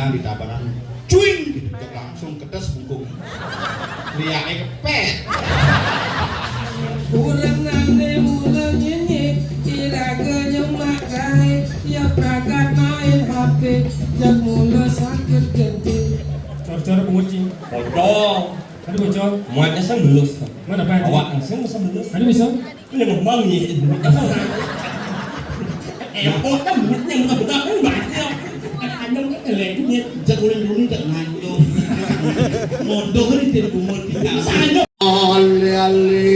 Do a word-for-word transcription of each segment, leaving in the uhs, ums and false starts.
Ditabanan, cuing gitu, cek langsung ketes bungkung. Liake kepet. Urang nane mula nyenyit, iraga nyemak gae, ya pragat main H P, jak mula sakit gede. Cor-cor bungut cing. Pocong. Aduh, bocor. Muatnya sembelus. Mana, Pak? Awak sembelus. Aduh, bisa. Ini ngembang nih. Eh, apa kan duitnya nggak benar kan banyak. Kan ada kan elek duit. Jakulan dulu tak ngantuk. Modoh ini tidak bungut kita. Saja. Ale, ale.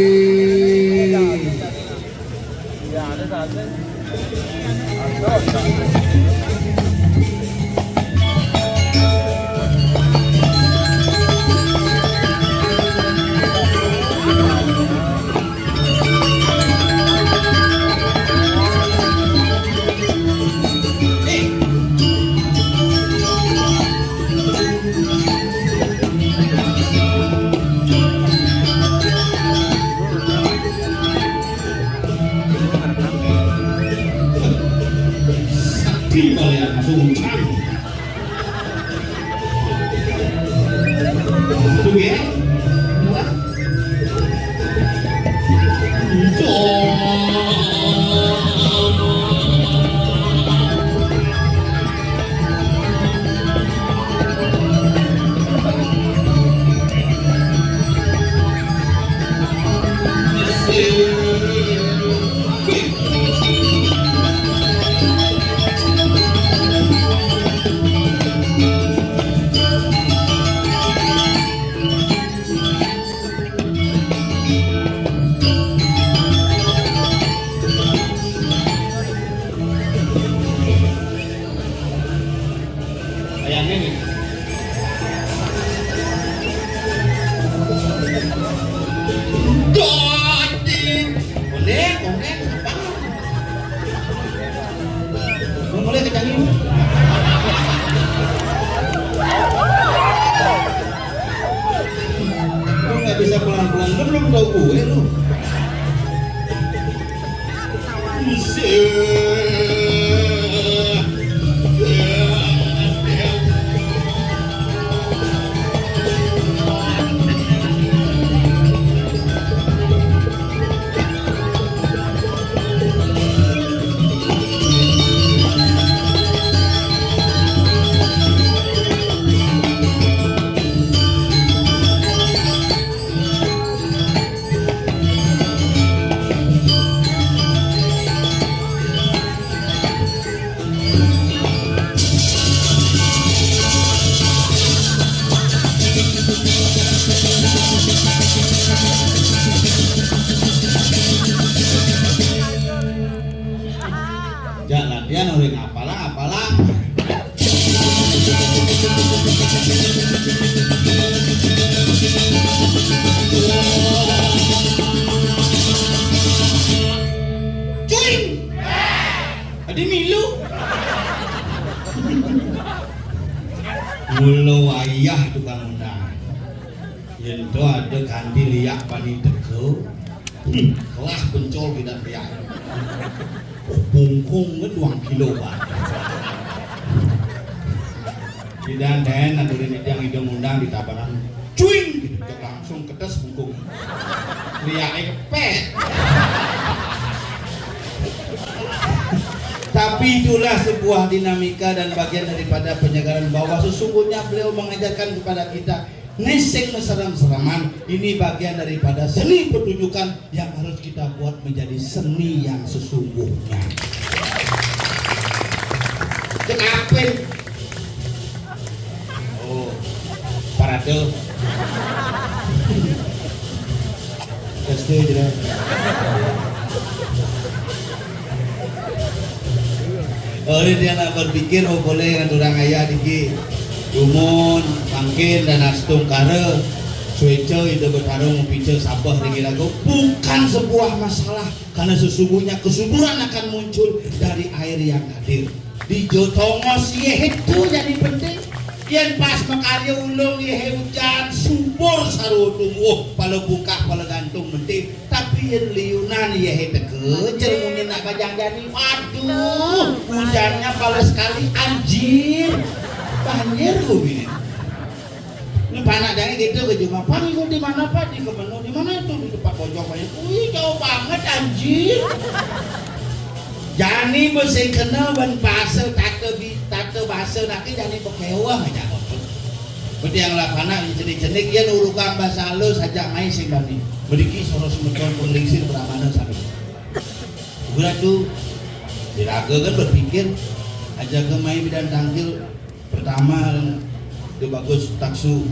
Sakti Malayang Sungkang. Tuh ya. Tuh. Ayahnya nih. Doding. Boleh, boleh, gampang. Lu mulai kencangin. Lu nggak bisa pelan-pelan, lu belum tahu gue lu. Jak latihan oleh apalah, apalah. Cuing. Adi milu. Mula wayah tukang undang. Yen to ada kanti liak bani teka. Hmm, kelah pencol tidak liak. Oh, bungkung ke duang kilo, Pak. Tidak den, aturin yang hidung undang di tabanan. Cuing gitu, cek langsung ketes bungkung. Liake kepet. Tapi itulah sebuah dinamika dan bagian daripada penyegaran bahwa sesungguhnya beliau mengajarkan kepada kita, nih sing mesrem-sreman, ini bagian daripada seni pertunjukan yang harus kita buat menjadi seni yang sesungguhnya. Kenapa? Oh, parade. Restu aja dah. Oleh dia nak berpikir, oh, boleh dengan orang ayah dikit. Dumun, mangkin, dan astungkara. Sueca, ida bertarung, pica, sabah, dikit lagu. Bukan sebuah masalah. Karena sesungguhnya kesuburan akan muncul dari air yang hadir. Di jo tongos yeh itu jadi penting. Yen pas makarya ulung yeh ujan, subur sarwa tumbuh, pala bungkah, pala gantung menti. Tapi yen liunan yeh teka, jer munyi nak bajang jani. Waduh, ujannya pala sekali, anjir. Anjir, gua bilang. Ini panak jani gitu ke Jumapang, itu di mana, Pak? Di Kemenun. Di mana itu? Di tempat bojong banyak. Wih, jauh banget, anjir. Jani beuh sing kenal ban basa, tata bi-, tata basa, naki jani bekewah aja. Berarti yang lah panak cenik-cenik, ya nurukang bahasa halus aja, mai sing bani. Beriki soros meton penglingsir beramana sami. Udah tuh, diraga kan berpikir, aja ke mai bidan tangkil, pertama, itu bagus taksu.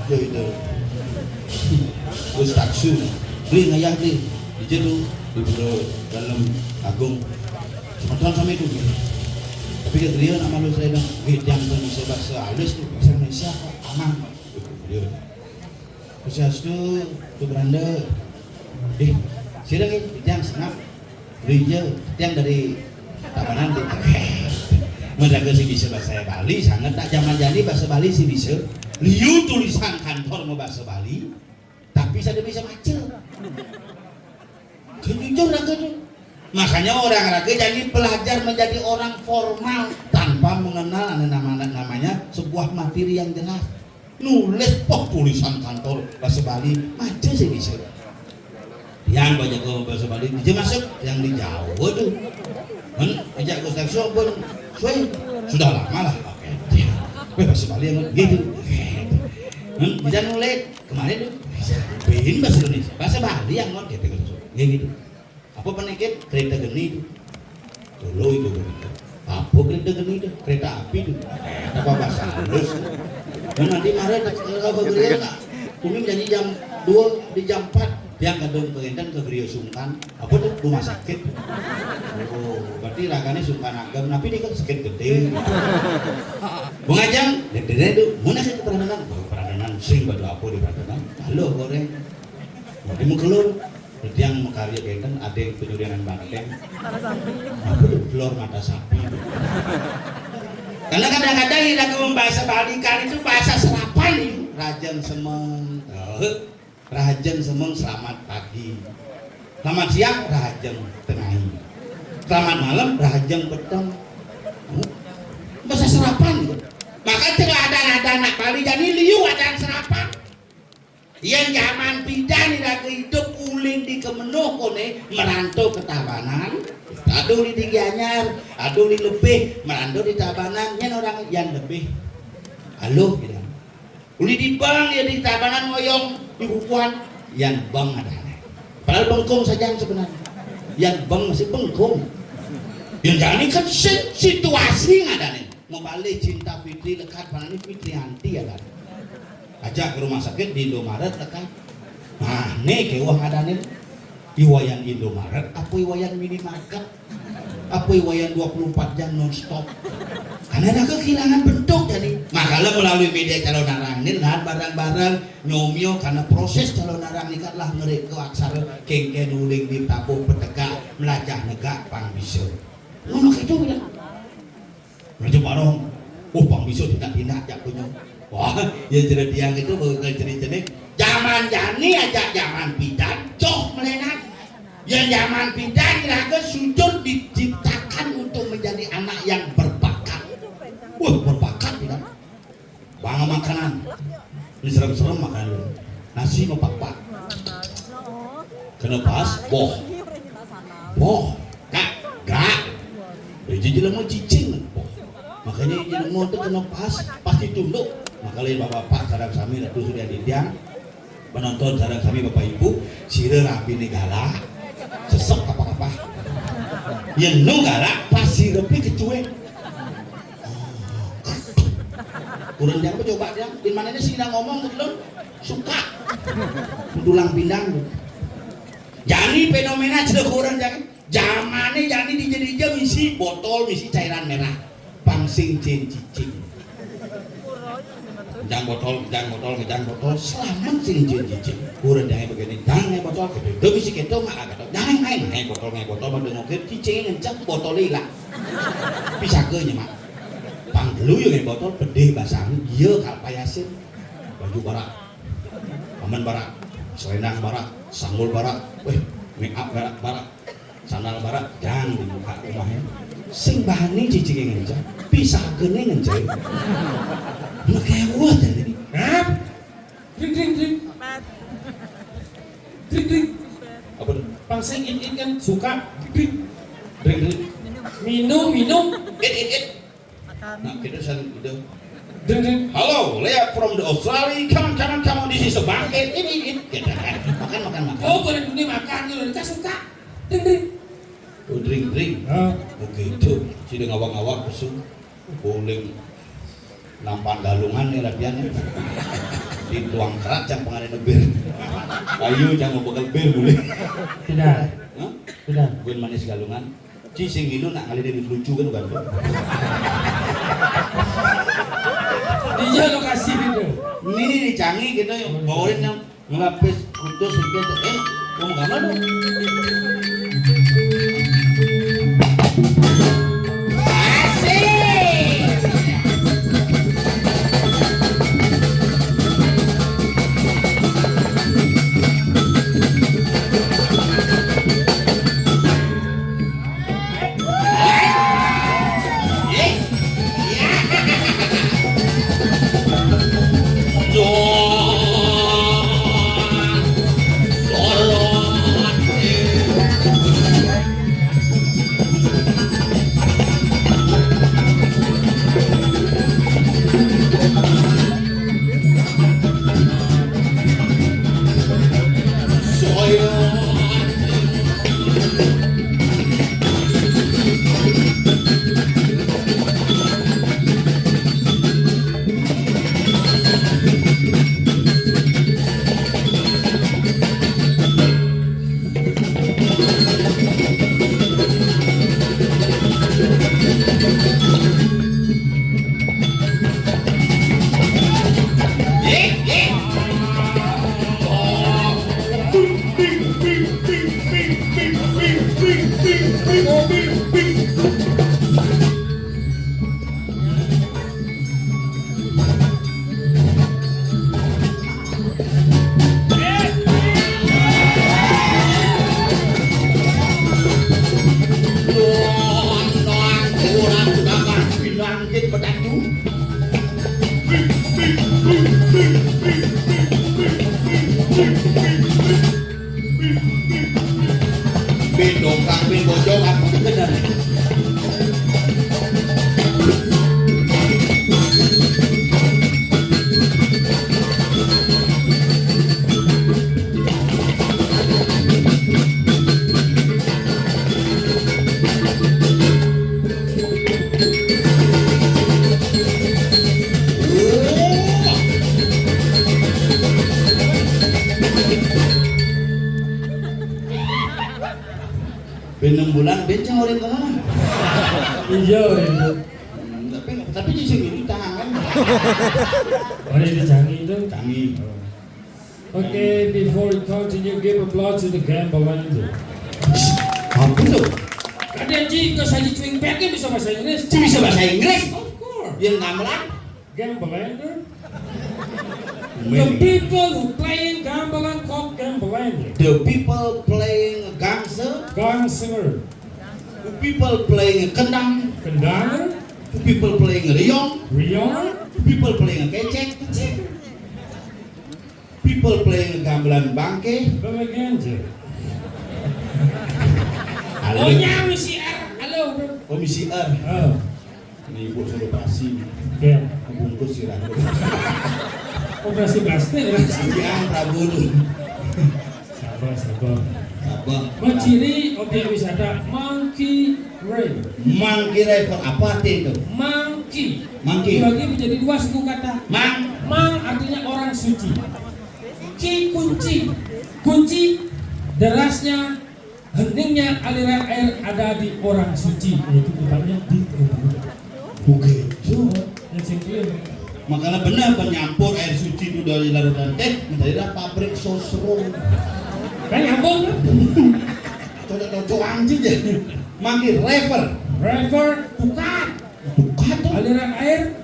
Itu, itu. Bagus taksu. Beli ngayah, beli. Di jero, di jero dalam agung. Semeton sama itu. Tapi kata dia, nama lu saya dong. Gede yang bisa bahasa halus tuh, bahasa Indonesia kok aman. Gitu, dia. Swastiastu, Tu Beranda. Eh, sira nggih, titiang Sengap. Rinja, titiang dari Tabanan, gitu. Mun raga sing bisa bahasa Bali, sangat tak zaman jani bahasa Bali sih bisa. Liu tulisan kantor mau bahasa Bali, tapi saya bisa maca. Jujur raga tuh. Makanya orang raga jadi pelajar menjadi orang formal tanpa mengenal ada nama namanya sebuah materi yang jelas. Nulis poh tulisan kantor bahasa Bali, maca sih bisa. Yang banyak ke bahasa Bali, dia masuk yang di Jawa tuh. Kan, ajak Gus Taksu pun, suwe, sudah lama lah pakai. Weh, bahasa Bali yang gitu. Kan, bisa nulis, kemarin tuh, bisa bahasa Indonesia, bahasa Bali yang gitu. Kayak gitu. Apa penyakit? Kereta geni itu. Dulu itu begitu. Apa kereta geni itu? Kereta api itu. Apa bahasa halus? Dan nanti marah kalau ke gereja, Kak. Umi menyanyi jam dua di jam empat. Yang kadang pengen ke gereja sungkan. Apa tuh? Rumah sakit. Oh, berarti raganya sungkan agam. Tapi ini kan sakit gede. Mengajang, dede itu. Mana ke peradanan? Oh, peradanan. Sing baju apa di peradanan? Halo, goreng. Mau dimukelur. Yang makarya kenten, ada yang penyurianan banteng. Apa tuh? Telur mata sapi. Karena kadang-kadang yang lagu bahasa Bali kan itu bahasa serapan itu. Rajang semeng, eh, rajang semeng selamat pagi. Selamat siang, rajang tengai. Selamat malam, rajang peteng. Bahasa serapan itu. Maka tidak ada, ada anak Bali, jadi liu ada yang serapan. Yang zaman pidan iraga hidup ulin di Kemenuh koné merantau ke Tabanan, ada ulin di Gianyar, ada ulin lebih merantau di Tabanan, yang orang yang lebih aluh gitu. Ulin di Bang ya di Tabanan ngoyong di bukuan, yang Bang ada. Padahal bengkung saja sebenarnya. Yang Bang masih bengkung. Yang jani kan si-, situasi ada nih. Mau balik Cinta Fitri lekat, mana nih Fitri Anti ya kan? Ajak ke rumah sakit di Indomaret lekat. Nah, nih ke uang ada nih. Iwayan Indomaret, apa iwayan minimarket? Apa iwayan dua puluh empat jam non stop? Karena ada kehilangan bentuk jadi. Makanya melalui media Calonarang ini, lahan barang-barang nyomio karena proses Calonarang ini kan lah ngeri ke aksara kengken uling di tabuh petegak melajah negak pang bisa. Ngono gitu ya. Raja Barong, oh, Bang Bisul tindak-tindak jak punya. Wah, ya cerita yang itu bukan cerita-cerita. Zaman jani aja zaman pidan, joh melenan. Ya zaman pidan raga sujud diciptakan untuk menjadi anak yang berbakat. Wah, berbakat pidan. Bang makanan. Ini serem-serem makanan. Nasi mau pak-pak. Kena pas, boh. Boh. Kak, gak. Eh, jadi jelema cicing, boh. Makanya jelema tuh kena pas, pasti tunduk. Makanya bapak-bapak, sareng sami, ratu sudah didiang. Penonton sareng sami bapak ibu, sira rabi ni galak. Sesek apa-apa. Yang nu galak, pasti lebih kecuek. Kurang jangan coba dia. Di mana sih ngomong ke belum? Suka. Tulang pindang. Jani fenomena sudah kurang jangan. Zamannya jani di jadi misi botol, misi cairan merah. Pang sing cin cicing. Jang botol, jang botol, jang botol. Selamat sing cin cicing. Kurang jangan begini. Jangan botol. Kita misi kita mah agak. Jangan main, main botol, main botol. Mau dengokin cicing, encak botol hilang. Pisah ke nyemak. Pang dulu yang botol, pedih basah. Iya, kalpayasin. Baju barak. Aman barak. Selendang barak. Sanggul barak. Weh, make up barak, barak. Sandal barak. Jangan dibuka rumahnya. Sing bani cicing ngenceng, pisah gene ngenceng. Lu kayak gua tadi. Hah? Dring, dring, dring. Dring, dring. Apa tuh? Pang sing it, it kan suka. Dring. Dring, dring. Minum, minum. It, it, it. Nah, kita san itu. Dring, dring. Halo, Lea from the Australia. Come on, come on, come on. This is a bangkit. Ini, ini. Gitu kan. Makan, makan, makan. Oh, boleh dunia makan dulu. Kita suka. Dring, dring. Oh, dring, dring. Ah. Oke, itu. Sida ngawak-ngawak, besuk. Boleh. Nampan galungan nih latihannya. Di tuang kerat, jangan pengen nebir. Ayo, jangan bekel bir, boleh. Tidak. Hah? Tidak. Bukan manis galungan. Ci sing itu nak ngalih dia lucu kan, bukan? Iya, lokasi itu. Ini nih, canggih gitu, yang bawain yang ngelapis kudus itu, eh, kamu gak malu? Asik. Bidong kambing bojong apa sekedar. Benang bulan bencang orang kemana? Iya, orang itu. Hmm, tapi tapi di sini di tangan. Orang itu canggih itu. Canggih. Okay, before we continue, give applause to the Gambling. Apa tuh? Ada ji, kau saja cuing pek bisa bahasa Inggris. Ci bisa bahasa Inggris? Of course. Yang gamelan? Gambling. The people who playing gambling called gambling. The people playing gangster. Gangster. The people playing kendang. Kendang. The people playing riong. Riong. The people playing kecek. Kecek. People playing gamelan bangke. Bangke aja. Halo. Oh, nyawa si R. Halo, bro. Oh, misi R. Oh. Ini ibu suruh operasi. Ya. Bungkus sih lah. Operasi plastik, operasi. Yang Prabu tuh. Sabar, sabar. Sabar. Menciri objek wisata Monkey River. Monkey River apa arti itu? Monkey. Monkey. Dibagi menjadi dua suku kata. Mang. Mang artinya orang suci. Ki kunci. Kunci derasnya, heningnya aliran air ada di orang suci, yaitu tempatnya di Ubud. Oke. Yang sing clear. Makanya benar penyampur air suci itu dari larutan teh, menjadilah pabrik sosro. Kan nyambung kan? Cocok-cocok anjing ya. Monkey River. River, tukad. Tukad tuh. Aliran air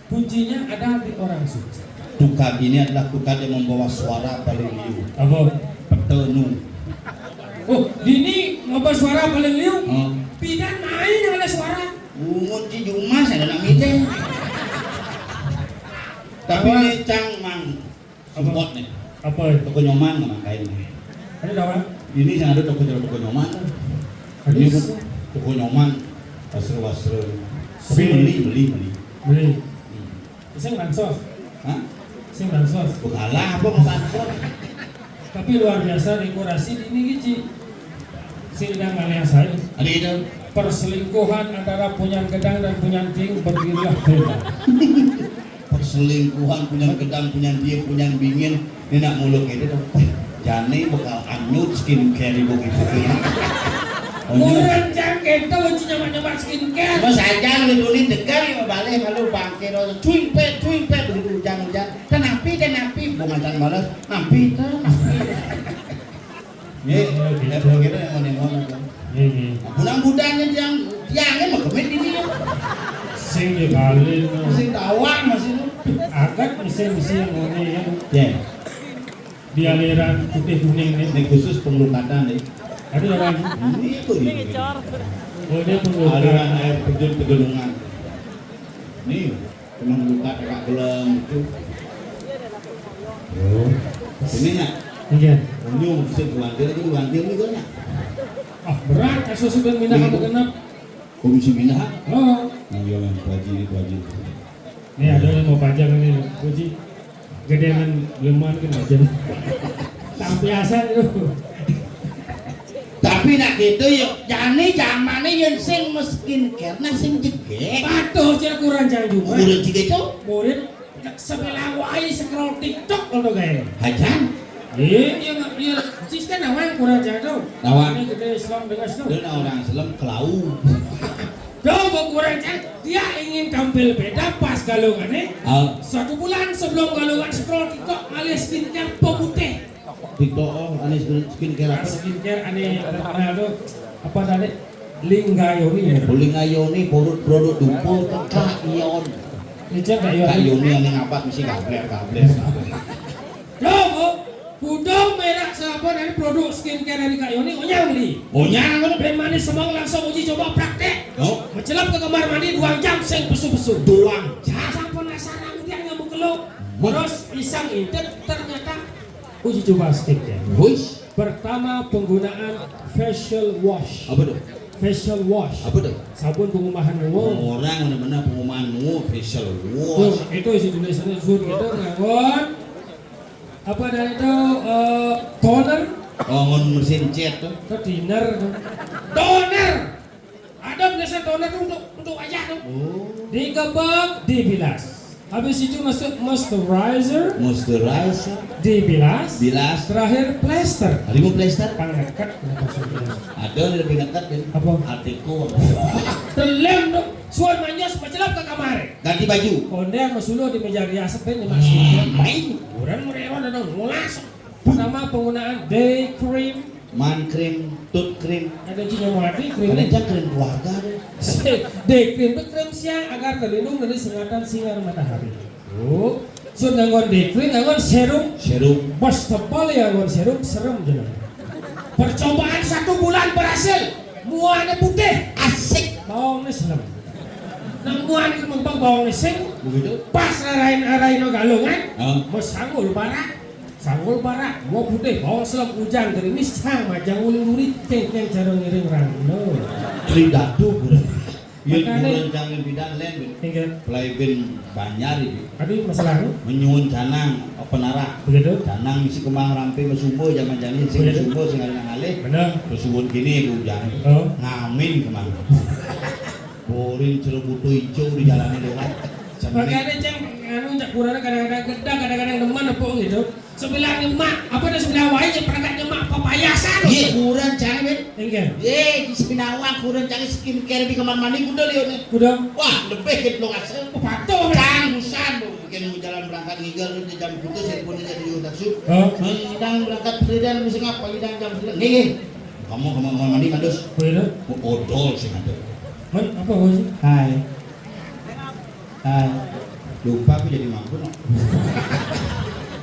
kuncinya ada di orang suci. Tukad ini adalah tukad yang membawa suara paling liu. Apa? Petenu. Oh, ini ngapa suara paling liu? Oh. Pidan main oleh suara. Bungut ci jumas ada nak milih. Tapi ini cang mang support nih. Apa? Toko Nyoman nggak main nih. Ada apa? Ini yang ada toko toko Nyoman. Ini toko Nyoman. Wasra wasra. Tapi beli beli beli. Beli. Sing bansos. Hah? Sing bansos. Bukalah apa mau bansos? Tapi luar biasa dekorasi di ini, Ci. Sing udah ngalih saya. Ada itu. Perselingkuhan antara punyan gedang dan punyan ting berdirilah beda. Perselingkuhan punyan gedang, punyan dia, punyan bingin. Ini nak muluk itu tuh. Jani bakal anyut skincare ibu ibu ini. Kurang jangkit tuh, Ci, nyoba-nyoba skincare. Mas aja lu dulu dekat ya balik malu bangke rosa cuy pet cuy pet begitu hujan-hujan. Tenapi tenapi bunga dan balas. Napi tenapi. Nggih, ya begitu yang mana-mana kan. Nggih, nggih. Budang-budangnya yang tiangnya mah kemit ini ya. Sing di Bali no. Sing tawang masih itu. Agak mesin-mesin yang mana ya. Ya. Di aliran putih kuning nih. Ini khusus pengelukatan nih. Ada orang ini itu ini. Oh, dia pengelukatan. Aliran air terjun Pegunungan. Nih. Cuma buka kakak gelem itu. Oh, ini nak. Iya. Ini mesti wantir aja wantir nih kan nak. Ah, berat kasus sudah mindah apa genap? Komisi mindah? Oh. Nah, iya, Pak Haji, Pak Haji. Ini ada yang mau pajang ini, Pak Haji. Gedean leman kan aja. Tampiasan itu. Tapi nak gitu yuk, jani zamane yang sing skincare, nah sing jegek. Patuh cek kurang jauh juga. Kurang jegek itu. Murid sebelah wai scroll TikTok kalau gaya. Hajan. Iya, iya, iya. Cis kan nawang kurang jauh. Nawang. Ini gede Islam dengan itu. Dan orang Islam kelau. Dong, mau kurang jauh. Dia ingin tampil beda pas galungannya. Oh. Satu bulan sebelum galungan scroll TikTok, ngalih skincare pemutih. Dito, oh, ane skincare apa? Skincare ane terkenal tuh apa tadi? Linggayoni ya. Linggayoni produk-produk dumpul Kak Ion. Licin Kak Ion. Kak Ioni ane ngapat mesti gabler gabler. Loh, Bu, budong merah siapa dari produk skincare dari Kak Ioni? Onyang beli. Onyang kan? Ben manis semang langsung uji coba praktek. Oh. Mencelap ke kamar mandi dua jam sing pesu-pesu. Dua jam. Sampun penasaran udah nggak mau keluh. Terus iseng intip ternyata Uji coba sedikit ya. Wis. Pertama penggunaan facial wash. Apa tuh? Facial wash. Apa tuh? Sabun pengumahan muka. Orang mana-mana pengumahan muka facial wash. Tuh, itu isi tulisannya sur kita nganggon apa dari itu eh, toner. Oh, ngon mesin cat tuh. Ke dinner tuh. Toner. Ada biasa toner tuh untuk untuk wajah tuh. Oh. Digebek, dibilas. Habis itu masuk moisturizer, Moisturizer, dibilas, bilas, Terakhir plester. Hari mau plester? Pang dekat, kenapa sudah? Ada yang lebih dekat kan? Apa? Artiku. Telem tuh. Suan manjos mencelap ke kamar. Ganti baju. Konde sama suluh di meja rias ben masih. Main. Orang mereka ada ngulas. Pertama penggunaan day cream. Man cream, tooth cream. Ada juga mau ada cream. Ada aja cream keluarga deh. Day cream itu cream siang agar terlindung dari sengatan sinar matahari. Oh, so nganggon day cream, nganggon serum. Serum. Bos tebal ya nganggon serum, serem jelas. Percobaan satu bulan berhasil. Muanya putih, asik. Bawangnya serem. Nang muanya kembang bawangnya sing. Begitu. Pas arahin arahin galungan. Oh. Mau sanggul barang. Sanggul parak, gua putih, bawang selem, ujang, gerimis, cang, majang, uling, duri, cengkeng, cara ngiring, rangno. Tridatu, bulan. Yen Makanya bulan cangin bidan len, Bin. Ingat. Pelai bin Banjar ini. Aduh, masalah lu. Menyuun canang, apa narak? Begitu. Canang isi kemang rampe mesumba, zaman jani sing Begitu. Mesumba, sing ada ngalih. Benar. Terus suwun kini, ujang. Oh. Ngamin kemang. Boring cerebutu hijau di jalannya lewat. Makanya cang anu cak kurana kadang-kadang gedang kadang-kadang demen apa gitu. Sebelah nyemak, apa ada sebelah wae cek perangkat nyemak papayasan. Iya, kurang cari men. Enggak. Ye, di sini awak kurang cari skincare di kamar mandi kuda lihat nih. Kuda. Wah, lebih gitu lo kasih. Oh, patuh. Cang busan bikin jalan berangkat ngigal di jam putus ya pun jadi udah su. Oh. Mendang berangkat fredan bisa ngapa kita jam fredan. Nih, nih. Kamu kamar mandi mandus. Kuda. Odol sih ada. Men apa sih? Hai. Ah, lupa aku jadi mangkun.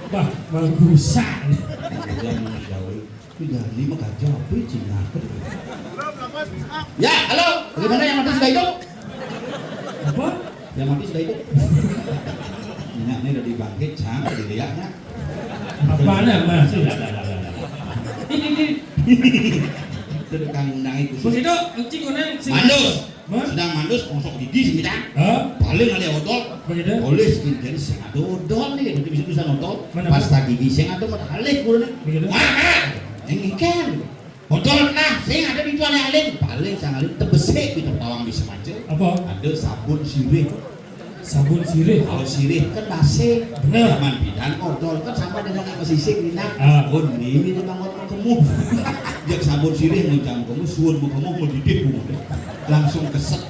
Wah, bagusan. Udah manusiawi. Itu jadi mah kacau apa ya, Cina? Ya, halo. Bagaimana, yang mati sudah hidup? Apa? Yang mati sudah hidup. Minyak ini udah dibangkit, cang, udah dilihatnya. Apaan ya, Mas? Ini, ini. Itu tukang undang itu. Begitu, encing kuning, sing- Mandus. Hah? Sedang mandus, gosok gigi sih, cang. Hah? Paling ada odol. Begitu? Oleh skin care, sing ada odol nih, nanti bisa tulisan odol. Mana, pasta gigi, sing ada, mana alih gua nih. Begitu? Wah, ah, yang ikan. Odol nah, sing ada di tuan alin. Paling sang alin tebesik di terpawang di semacam. Apa? Ada sabun sirih. Sabun sirih? Kalau sirih kan basi. Bener. Zaman bidan odol kan sama dengan yang masih sing, Nina. Ah. Oh, ini memang orang kamu. Dia sabun sirih nguncang kamu, suun kamu mau didih kamu. Langsung keset.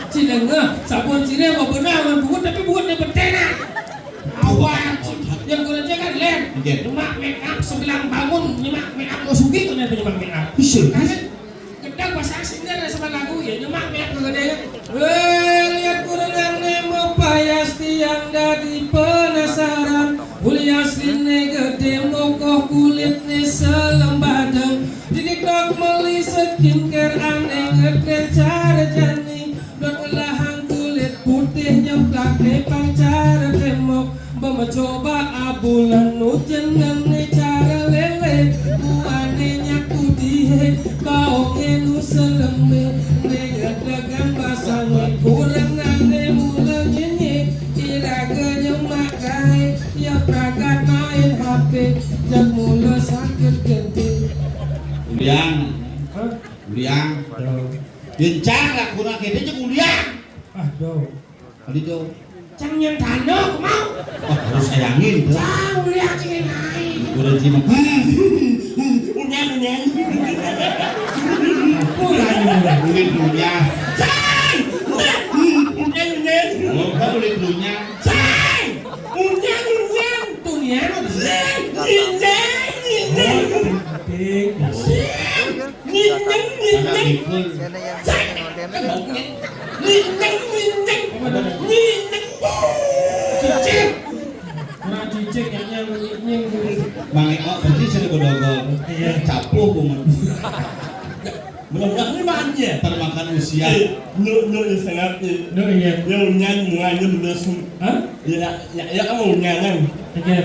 Cinengah, sabun sirih apa benar, buat, tapi buat dia betena. Awal, yang kurang kan, Len. Iya. Nyemak make up sebilang bangun, nyemak make up mau sugi tuh, nyemak make up. Bisa. Kan? Gedang pasang sinder sama lagu, ya, nyemak make up gede. Weh, lihat kurang ane mau payas tiang dadi penasaran. Uli asline gede, mokoh kulitne selem badeng. Didik dok meli skincare ane ngetren cara jani. Dot olahan kulit putih nyeplak pang cara tembok. Bama coba abulan nu jenenge cara lele. Buane nyaku dihe baonge nu seleme. Neng degan basange kurang nane mula nyenye. Iraga nyemak kae ya pragat main H P. Jak mula sakit genti. Uliang. Hah? Uliang. Aduh. Gencang lah kurang gede cek uliang. Aduh. Tadi tuh. Cang yang tanda aku mau. Oh, harus sayangin tuh. Cang uliang cing naik. Udah cina. Uliang, uliang. Uliang, uliang. Uliang, uliang. Cang! Uliang, uliang. Oh, kan uliang, uliang. Cang! Uliang, uliang. Tuh, uliang. Cang! Uliang, uliang. Oh, penting. Cang! Nyinyeng, nyinyeng. Anak pikul. Nyinyeng, nyinyeng. Nyinyeng. Cicing. Kurang cicing, nyanyi nyinyeng. Mang Eko, berarti sudah bedogol. Iya. Capuh bungut. Mudah-mudahan ini mah dia. Termakan usia. Eh, nu, nu, ya, sangat, eh. Nu, iya. Ya, unyan, muanya belum. Hah? Ya, ya, ya, kamu unyan, kan? Iya.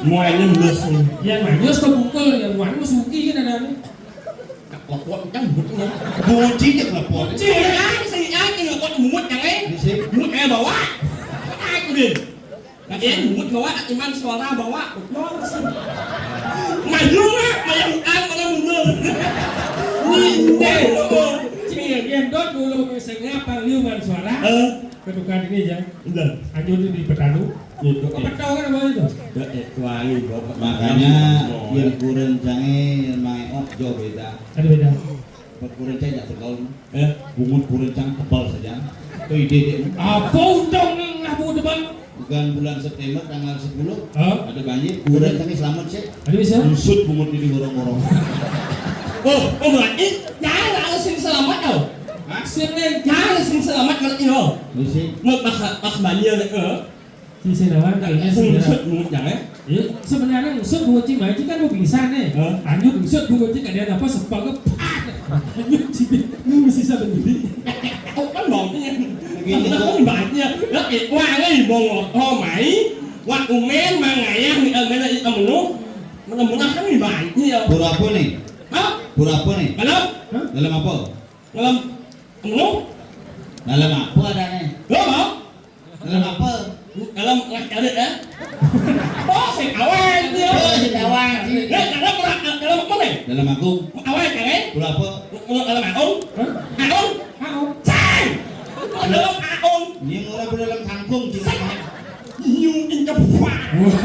Muanya belum. Ya, manyus ke bungkul, ya, muanya suki kan ada nih. Lepot kan mulutnya. Bunci aja lepot. Bunci ya, si Aji lepot mulut yang eh. Bisa. Mulut eh bawa. Aji deh. Nah, dia mulut bawa, iman suara bawa. Maju nggak? Maju utang, mana mundur? Nindeh, ngomong. Cing, ya, dia dot dulu misalnya pangliungan suara. Eh. Ketukan ini, Jang. Udah. Anjur di petanu. Itu, kok eh, petau kan apa itu? Ya, eh, wangi, Bok. Makanya, oh, yang kurencangnya, yang main, oh, jauh beda. Ada beda. Buat kurencang nggak tebal. Eh? Bungut kurencang tebal saja. Itu ide dia. Apa untung nih nggak bungut tebal? Bukan bulan September tanggal sepuluh, hah? Ada banjir, kurencangnya selamat sih. Ada bisa? Usut bungut ini gorong-gorong. Oh, oh, berarti jangan sing selamat, oh. Hah? Sing jangan sing selamat, ngerti, oh. Ini sih. Mau pas, pas banjir, eh. Sing selamat, kayaknya sih. Usut bungut jangan, eh. Ya, sebenarnya usut bungut cing, mancing kan mau bisa nih. Hah? Lanjut usut bungut cing, ada apa, sepak ke, pat. Lanjut cing, lu mesti bisa berdiri. Oh, kan baunya. Begini tuh. Kan banyak. Ya, eh, wah, ini bongok. Oh, mai. Wah, umen, mangayah, nih, eh, mana, eh, kamu, no? Mana, mana kan ini banyak. Pura apa nih? Hah? Pura apa nih? Dalam? Hah? Dalam apa? Dalam, kamu? Dalam apa adanya? Lo mau? Dalam apa? Dalam ngah karet, ya? Oh, sing awal dia. Oh, sing awal, sih. Ya, dalam, dalam apa nih? Dalam aku. Awal, kan, eh? Berapa? Dalam aung. Hah? Aung. Aung. Cai! Dalam aung. Ini murah dalam kangkung, cing. New in the far. Wah.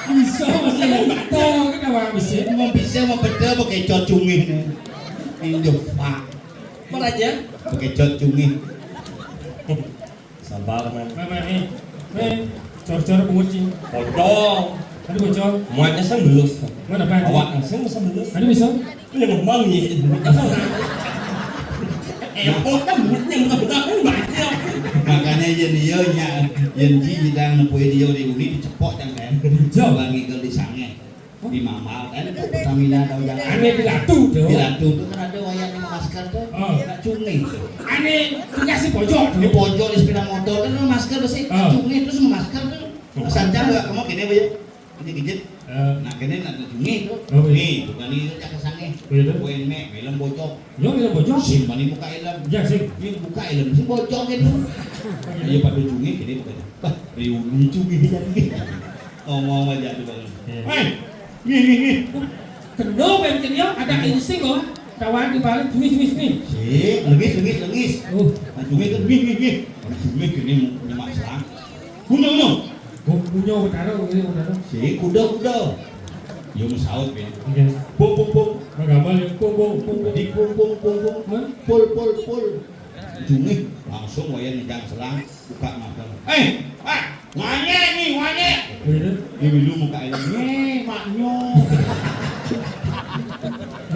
Bisa, masih ada. Tahu kan apa bisa? Mau bisa, mau betul, mau kecot cungih nih. In the far. Apa aja? Pakai cot cungih. Sabar, men. Men, men, nih. Men, cor-cor bungut, cing. Pocong. Aduh, pocong. Muanya sembelus. Mana, Pak? Awak sing sembelus. Aduh, bisa. Ini ngembang, ya. Eh, kok kan bungut yang benar-benar kan banyak. Makanya yen iya nya, yen ji idang nepui dia di uni dicepok, jangan. Jauh. Bagi ke di sange. Di Mamal, kan itu Pertamina tahu jalan. Ane di Latu tuh. Di Latu tuh kan ada wayang yang masker tuh. Oh. Nak cungi. Ane punya si pojok tuh. Di pojok di sepeda motor kan masker besi. Oh. Cungi terus masker tuh. Oh. Sanjang nggak kamu gini aja. Ini gigit. Eh. Nah, kene nak cungi tuh. Oh, iya. Nih, bukan ini aja kesangnya. Oh, iya, tuh. Gue ini, film bocok. Yo, film bocok. Sing, mani buka helm. Ya, sing. Ini buka helm, si bocok itu. Iya, pada cungi, gini bukan. Bah, riuni cungi dia. Ngomong aja tuh, Bang. Iya. Hei, nih, nih, nih. Kena, Ben, kena, ada insting, loh. Kawan di balik, cungi, cungi, cungi. Si, lengis, lengis, lengis. Oh. Nah, cungi itu, nih, nih, nih. Nah, cungi gini, nyemak selang. Punya, punya. Punya, utara, ini utara. Si, kuda, kuda. Yo, mesaut, Ben. Iya. Pung, pung, pung. Gambar ya, pung, pung, pung, pung. Di pung, pung, pung, pung. Hah? Pul, pul, pul. Cungi, langsung wayang nendang selang, buka mata. Eh, Pak, nganyek nih, nganyek. Iya. Dia dulu muka ini. Nih, maknya.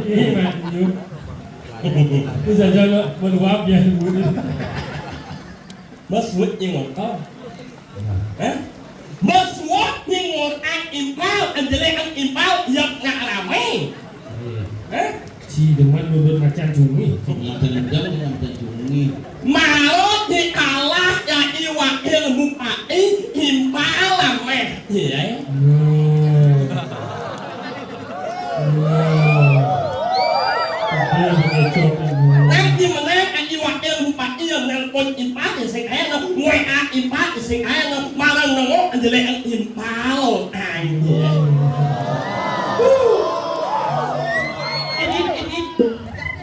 Iya, maknya. Itu saja lo meluap ya, ibu. Mas Wut yang ngomong. Hah? Mas Wut yang ngomong impal, anjele ang impal, yak nak rame. Hah? Si demen duduk macan cumi. Macan jam dengan macan cumi. Malut di Allah jadi wakil bupati, impal lameh. Iya. Hmm. Iya. Iya, begitu. Nanti menang, aji wakil bupati yang nelpon impal, ya, sing aja, W A impal, ya, sing aja, marang nengok, anjele ang impal. Anjir. Ini, ini.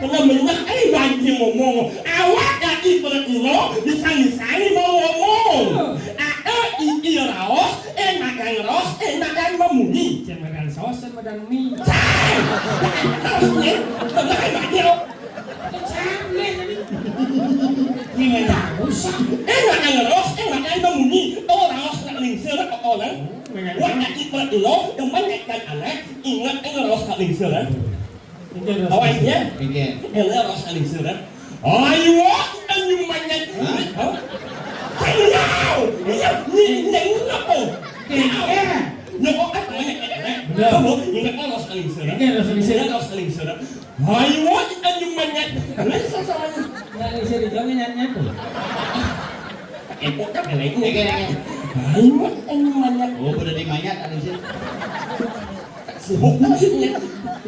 Bener-bener, eh, banjir ngomong. Awak dadi perkilo, disang-disangi mau ngomong. Ada iki raos, eh, makan raos, eh, makan memunyi. Sing makan saus, sing makan mie. Cai! Terus, ya, bener, banjir. Cai, ini. Ini nggak usah. Eh, makan raos, eh, makan memunyi. Oh, raos nak lingsir, oh, oh, nah. Wah, dadi perkilo, teman, kan, anak, ingat, eh, raos nak lingsir, eh. Awas ya. Oke. Ele ros aling surat. Ayo, ayo manyat. Hah? Hah? Ayo. Iya, ini, ini, ini apa? Iya. Nyokok kan banyak kan, kan? Benar. Kamu ingat kan ros aling surat? Oke, ros aling surat. Ingat ros aling surat. Ayo, ayo manyat. Lain sama-sama. Nggak bisa dijawabnya nyat-nyat tuh. Pakai potak ya, lain. Oke, oke. Ayo, ayo manyat. Oh, udah dimanyat aling surat. Sibuk maksudnya.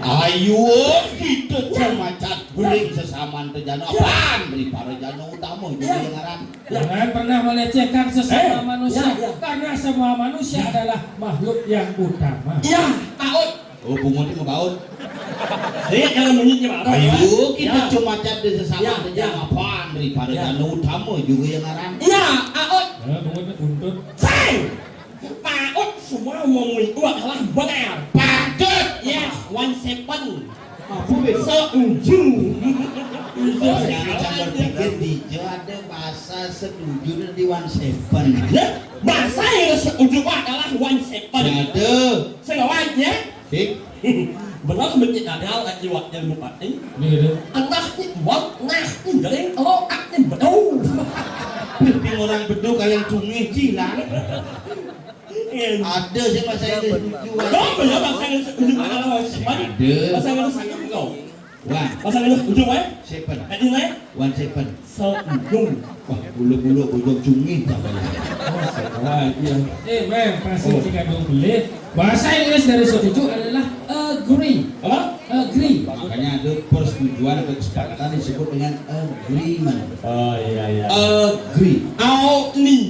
Ayo, kita cuma cat beling sesamaan tejana. Apaan? Beri para jana utama juga yang ngaran. Jangan pernah melecehkan sesama manusia, karena semua manusia adalah makhluk yang utama. Ya, Pak Ut. Oh, bungut itu baut. Saya kalau bunyi gimana? Ayo, kita cuma cat di sesama tejana. Apaan? Beri para jana utama juga yang ngaran. Ya, Pak Ut. Nah, bungut itu buntut. Sing! Paut semua wong itu adalah benar. Patut. Ya, one seven. Apa beda? Setuju. Saya cara berpikir di Jawa ada bahasa setuju dan di one seven. Ya, bahasa yang setuju adalah one seven. Ada. Selawan ya. Sip. Benar begitu ada lagi wakil bupati. Iya, iya. Anak ni buat nah ni gering lo tak ni betul. Tapi orang betul kayak cungih cilang. Ada sih bahasa Inggris lucu. Kau punya bahasa Inggris lucu mana lo? Ada. Bahasa Inggris sakit kau. Wan. Bahasa Inggris lucu eh? Seven. Tadi naik? One seven. Seujung. Wah, bulu-bulu bujung cungih tak banyak. Oh, sekolah iya. Eh, memang pasti tiga dua belas. Bahasa Inggris dari setuju adalah agree. Apa? Agree. Makanya ada persetujuan atau kesepakatan disebut dengan agreement. Oh iya iya. Agree. Aoni.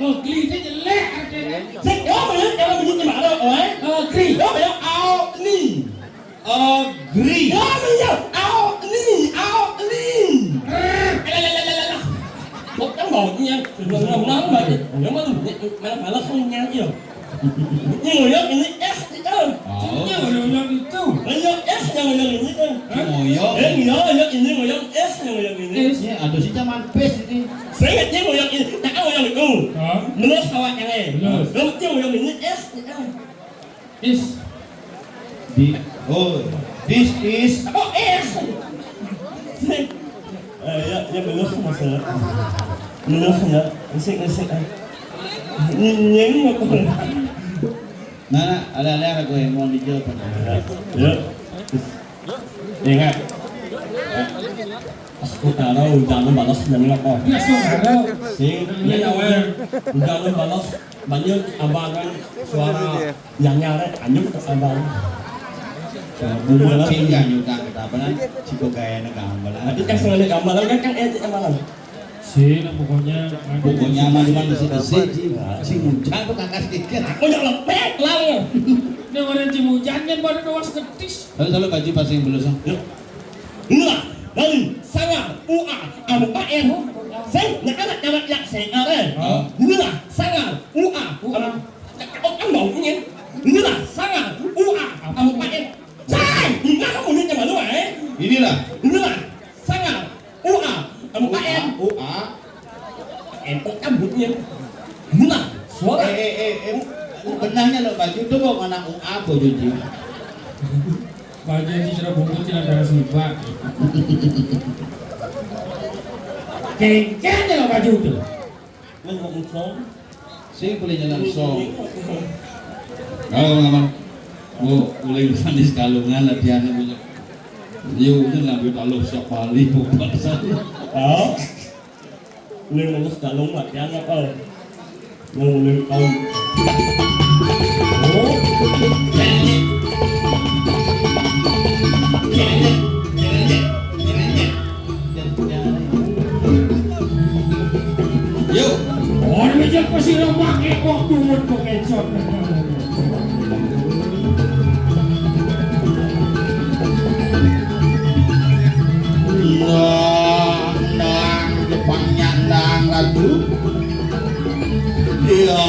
Ugly itu jelek artinya. Sik, yo, banyak kalau bunyi gimana, oi? Ugly. Yo, banyak aoni. Agree. Yo, banyak aoni, aoni. Alah, alah, alah, alah. Kok kan baunya? Belum ngomong lagi. Yang mana bunyi? Mana malah kau nyanyi yo? Ini ngoyong ini es itu. Oh. Ini ngoyong itu. Ngoyong es yang ngoyong ini kan. Ngoyong. Eh, iya, ngoyong ini ngoyong es yang ngoyong ini. Es. Ya, aduh si zaman pes ini. Saya ingatnya ngoyong ini, nah ngoyong itu. Hah? Menurut awak yang lain. Menurut. Menurutnya ngoyong ini es, eh. Is. Di, oh, this is. Oh, es. Eh, ya, ya, menurut masalah. Menurut ya, ngesek, ngesek, eh. Nyenyeng apa? Nah, nah, ale-ale arek kowe mau dijawab. Ya. Ingat. Aku taruh jangan balas dan apa. Ya, saudara. Sing, ya, ya, weh. Jangan balas banyak abangan suara yang nyare anyep ke abang. Bunga cing ya nyuka kita apa kan? Ciko gaya na gambalan. Tapi kan sengaja gambalan kan kan eh gambalan. Sih, nah, pokoknya pokoknya mah cuma besi-besi, cing. Cing muncak tuh kakas dikit. Aku yang lepek lah ya. Ini orang Cimujan kan baru doang seketis. Lalu kalau baju pas yang belum sah. Yuk. Ulah, lalu, sangar, ua, anu paen. Sing, nya anak nyawat yak sing are. Oh. Ulah, sangar, ua, anu, oh, kan baunya. Ulah, sangar, ua, anu paen. Sing, ina kamu nih nyaman lu, eh? Inilah. Ulah, sangar, ua, anu paen. Ua. Empok cabutnya. Nah, suara. Eh, eh, eh, eh, benahnya lo baju tuh mau mana U A apa cuci? Baju ini sudah bungkus tidak ada sifat. Kengkengnya lo baju tuh. Lo mau ngomong? Sing boleh jalan song. Kalau memang mau boleh manis kalungan latihannya bisa. Yuk, ini ngambil taluh siap balik bukan sana. Oh. Ini ngurus kalung latihan apa? Yang lebih tahu. Oh. Yuk. Oh, ini aja pasti lo pakai waktu buat pakai shot. Nang, nang, Jepangnya nang, Ratu. Iya,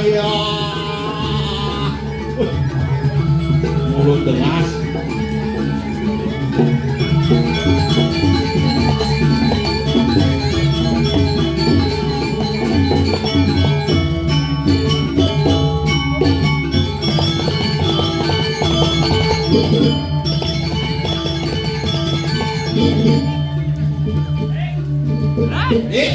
iya. Mulut dengas. Eh? Eh?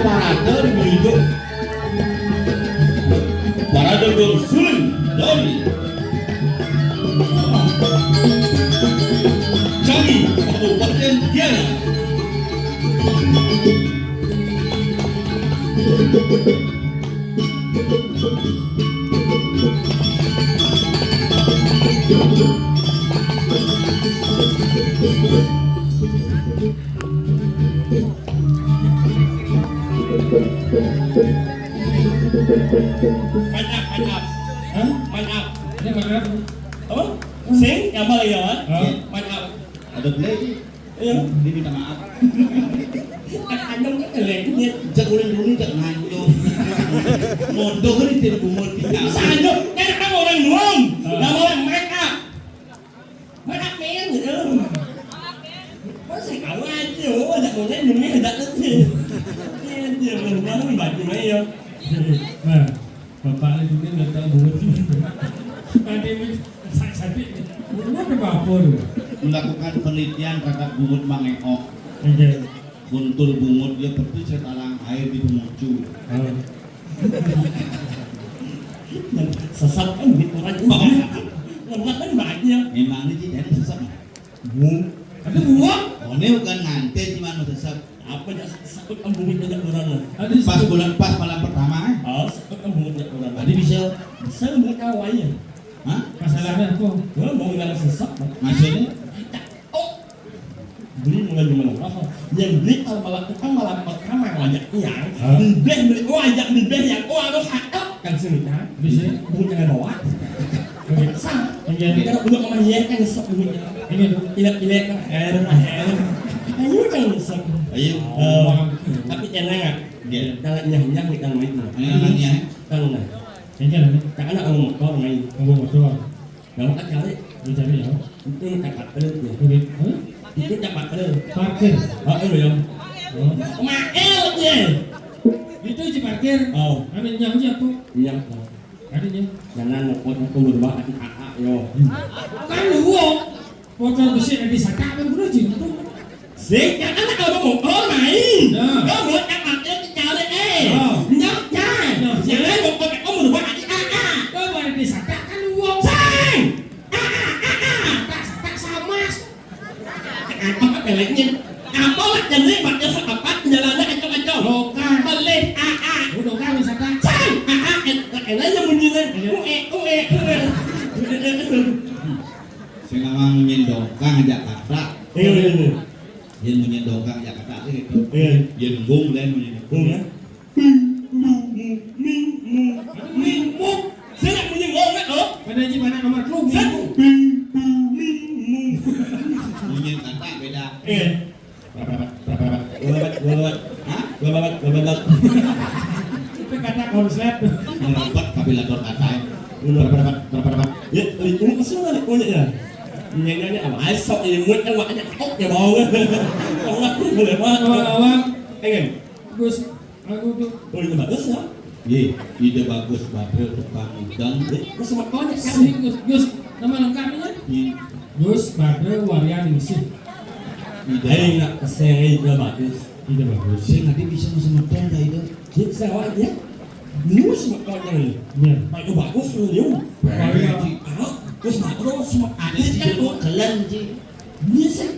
Parade di Belitung. Parade Gong Suling dari Canggih, Kabupaten Gianyar. Main up, main up. Hah? Main up. Ini main up. Apa? Sing, yang apa lagi ya? Hah? Main up. Ada play. Iya. Dia minta maaf. Kan anyong kan elengnya. Cek ulin dulu cek nganjuk. Modoh ini tidak bungut kita. Bisa anyong, kan orang orang doang. Ah. Nama orang make up. Make up man gitu. Masih kamu aja, oh, ada orang yang ada tuh. Iya, dia mau bangun baju aja. Nah. Bapak ini mungkin nggak tahu bungut. Nanti sak-sak. Bungut apa apa tuh? Melakukan penelitian terhadap bungut mangeok. Oke. Guntur bungut dia persis talang air di pemucu. Oh. Sesat kan gitu kan. Lemak kan banyak. Memang ini jadi sesat. Bu. Ada buang? Oh, ini bukan ngantin, cuma mau sesat. Apa ya, sakit embungit banyak orang lah. Ada pas bulan, pas malam pertama, eh? Oh, sakit embungit banyak orang. Tadi bisa. Saya mau tahu aja. Hah? Masalahnya apa? Gua mau nggak sesat. Maksudnya? Oh. Beli mulai gimana? Apa? Yang beli kalau malam, kan malam pertama wajah yang. Hah? Bibeh beli, oh, ajak bibeh yang, oh, anu, hakap. Kan sini, kan? Bisa. Bunyi dengan bawa. Oke. Sama. Oke. Kalau udah sama iya kan nyesek bunyi. Ini tuh. Ilek-ilek kan, air, air. Ayo kan nyesek. Ayo. Eh, tapi enak. Iya. Kalau nyah-nyah nih kalau main. Enak, nyah. Kalau nggak. Ini kan, ini. Karena kalau motor main. Kalau motor. Kalau kan cari. Lu cari ya? Itu tempat kerja. Oke. Hah? Itu tempat kerja. Parkir. Oh, iya. Oh. Mael, iya. Itu si parkir. Oh. Anu nyah aja tuh. Iya. Tadi nyah. Jangan ngepot aku berdua hati kakak, yo. Kan lu. Motor besi ada sakak kan, gua jin tuh. Sing, kan anak kalau mau, oh, main. Ya. Lo buat yang pakai dicari, eh. Ya. Nyok, ya. Ya. Jangan mau pakai, oh, berubah hati, ah, ah. Lo mau di sakak kan lu. Sing. Ah, ah, ah, ah. Tak, tak sama. Apa kan beleknya? Apa lah, jadi pakai sepakat, jalannya acok-acok. Lokal. Pelih, ah, ah. Udah kan wisata. Sing. Ah, ah, eh, eh, eh, yang bunyinya. Iya. Ue, ue, ue. Sing ngomong nyen dongkang aja kata. Iya, iya, iya. Yen munyi dongkang ya kata gitu. Iya. Yen embung lain munyi. Embung ya? Ming, mu, ming, mu. Ming, mu. Saya nak munyi ngomong, oh. Pada ji mana nomor lu? Ming, mu. Ming, mu, ming, mu. Munyi kata beda. Iya. Gua banget, gua banget. Hah? Gua banget, gua banget. Itu kata konslet. Ngerempet kapilator kata. Gua banget, gua banget. Ya, liku kesel lah likunya ya. Nyanyi apa? Esok imut kan makanya kok ya mau. Orang aku boleh banget. Awang, awang. Pengen. Gus, aku tuh. Oh, itu bagus ya? Iya, ide bagus, Badrul tukang udang. Eh, lu semeton ya? Sih, Gus, Gus. Nama lengkapnya? Iya. Gus Badrul Waryani sih. Ide. Ayo, nggak kesel, ide bagus. Ide bagus. Sih, nanti bisa semeton dah itu. Dia sewa aja. Lu semeton yang ini. Iya. Pak, itu bagus lu, lu. Baik. Ah, Gus Badrul semeton. Ada sih kan lu kelen sih. Iya sih.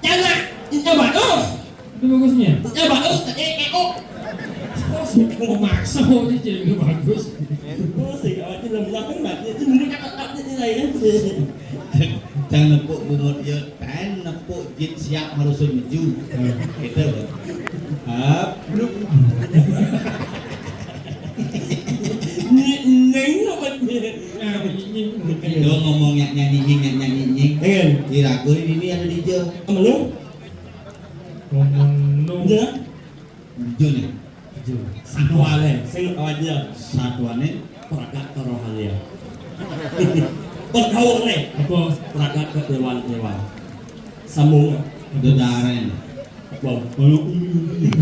Jangan. Itu bagus. Itu bagusnya. Itu bagus. Eh, eh, oh. Oh, maksa, oh, ini jadi bagus. Oh, sih, kalau itu belum bilang kan, Mbak. Itu mungkin kakak-kakaknya ini lain. Jangan nepuk bungut ya, kan nepuk jit siap harus menuju. Gitu loh. Hap, lu. Ini, ini, ini, ini. Nah, ini. Lo ngomong nyak nyanyi nying, nyak nyanyi nying. Iya. Irago ini ada di jo. Temen lu? Ngomong lu. Iya. Di jo nih. Di jo. Satuane, sing awaja. Satuane. Pragat rohani. Pergaulane. Apa? Pragat ke dewan-dewan. Sambung. Dedaren. Apa? Kalau uli.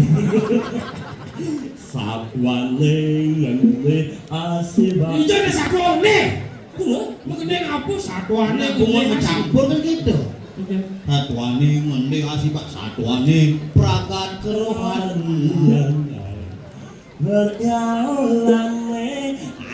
Satuane ngene asih banget. Iya, ada satuane. Iya. Mengenai apa satuane? Nah, bungut mencampur kan gitu. Oke. Satuane ngene asih, Pak. Satuane pragat kerohanian. Berjalanne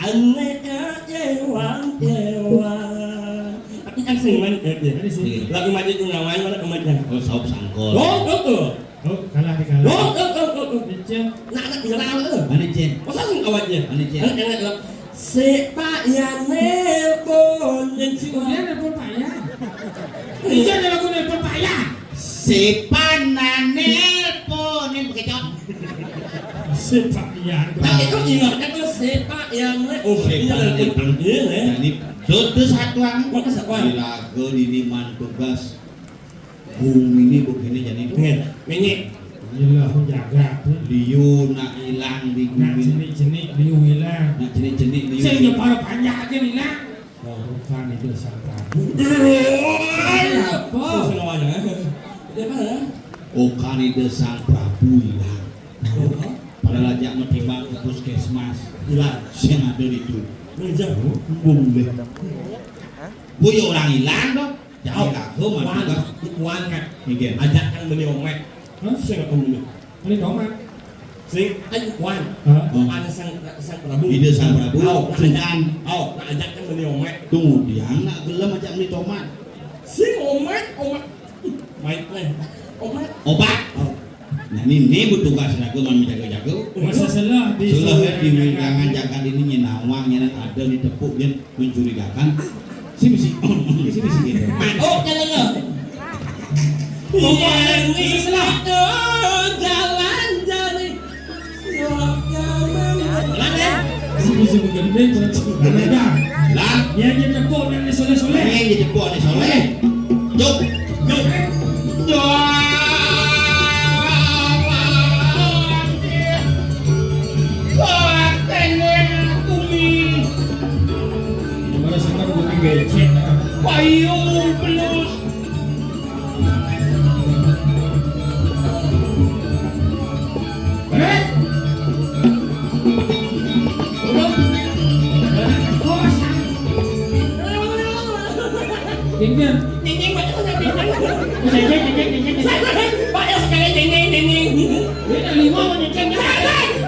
ane kecewan-cewan. Tapi kan sing main, eh, iya. Iya. Lagu maju itu ngawain mana kematian? Oh, saup sangkol. Oh, betul. Oh, kalah di kalah. Oh, oh, oh, oh, oh. Licin. Nah, anak tinggal awal tuh. Mana, Cin? Masa sing awalnya? Mana, Cin? Anak, anak, anak. Si Pak Yan nelpon, yang si Pak Yan nelpon Pak Yan. Iya, ada lagu nelpon Pak Yan. Si Panan nelpon, ini bekecot. Si Pak Yan. Tapi itu ingatnya tuh si Pak Yan, oh, si iya, Panan nelpon. Nelpon. Iya, ya. Nah, ini tuh, tuh satuan. Maka satuan. Di lagu ini man tugas. Bumi ini begini jadi. Nggih, nggih. Ilang jagat. Liu nak ilang di bumi. Nak jenik-jenik liu ilang. Nak jenik-jenik liu. Sing yo para panjake ilang. Bukan itu sang Prabu. Apa? Sing ngomong ya. Dia apa ya? Bukan itu sang Prabu ilang. Apa? Padahal aja mau timbang ke puskesmas. Ilang. Sing ada itu. Meja, bu, boleh. Bu, ya orang hilang dong. Jangan kagum, Wan, Wan, kan. Nggih. Ajak kan beli omek. Hah? Sing apa dulu? Beli tomat. Sing, ayo, Wan. Hah? Oh. Ada sang, sang Prabu. Ide sang Prabu. Ayo, nak ajak. Sungkan. Ayo, nak ajak kan beli omek. Tunggu, dia nak gelem ajak beli tomat. Sing omek, omek. Baik, leh. Omek. Obat. Oh. Nah, ini, ini bertugas aku mau jaga-jaga. Masa salah di Salah salah di wewidangan jagat ini nyenawang, nyenan ada di tepuk dia mencurigakan. Si bisi, si bisi gitu. Oh, jalan lo. Iya, ini salah. Jalan, jalan. Jalan, ya. Si bisi bukan dia, bukan si. Lah, dia aja tepuk dan soleh-soleh. Dia aja tepuk dan soleh. Juk. Juk. Merasakan bumi becek. Payung pelus. Eh? Ding, ding. Ding, ding, Pak, ding, ding. Ding, ding, ding, ding, ding. Pak, ya, sekarang ding, ding, ding, ding. Ini tak lima, Pak, ding, ding.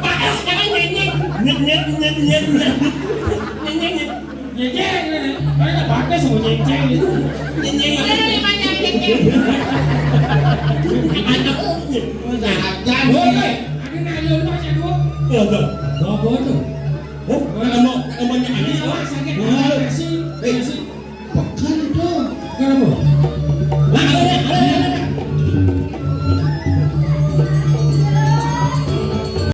Pak, ya, sekarang ding, ding. Nyet, nyet, nyet, nyet, nyet. Ding, ding, nyet. Ding, ding. Mana tak pakai semua ding, ding. Ding, ding. Mana lima, ding, ding? Ada. Jangan. Woi, woi. Ada nak ada rumah, cak dua. Ada. Dua apa tu? Oh, nak nama, namanya Ani. Ini awak sakit. Wah. Kasih, kasih.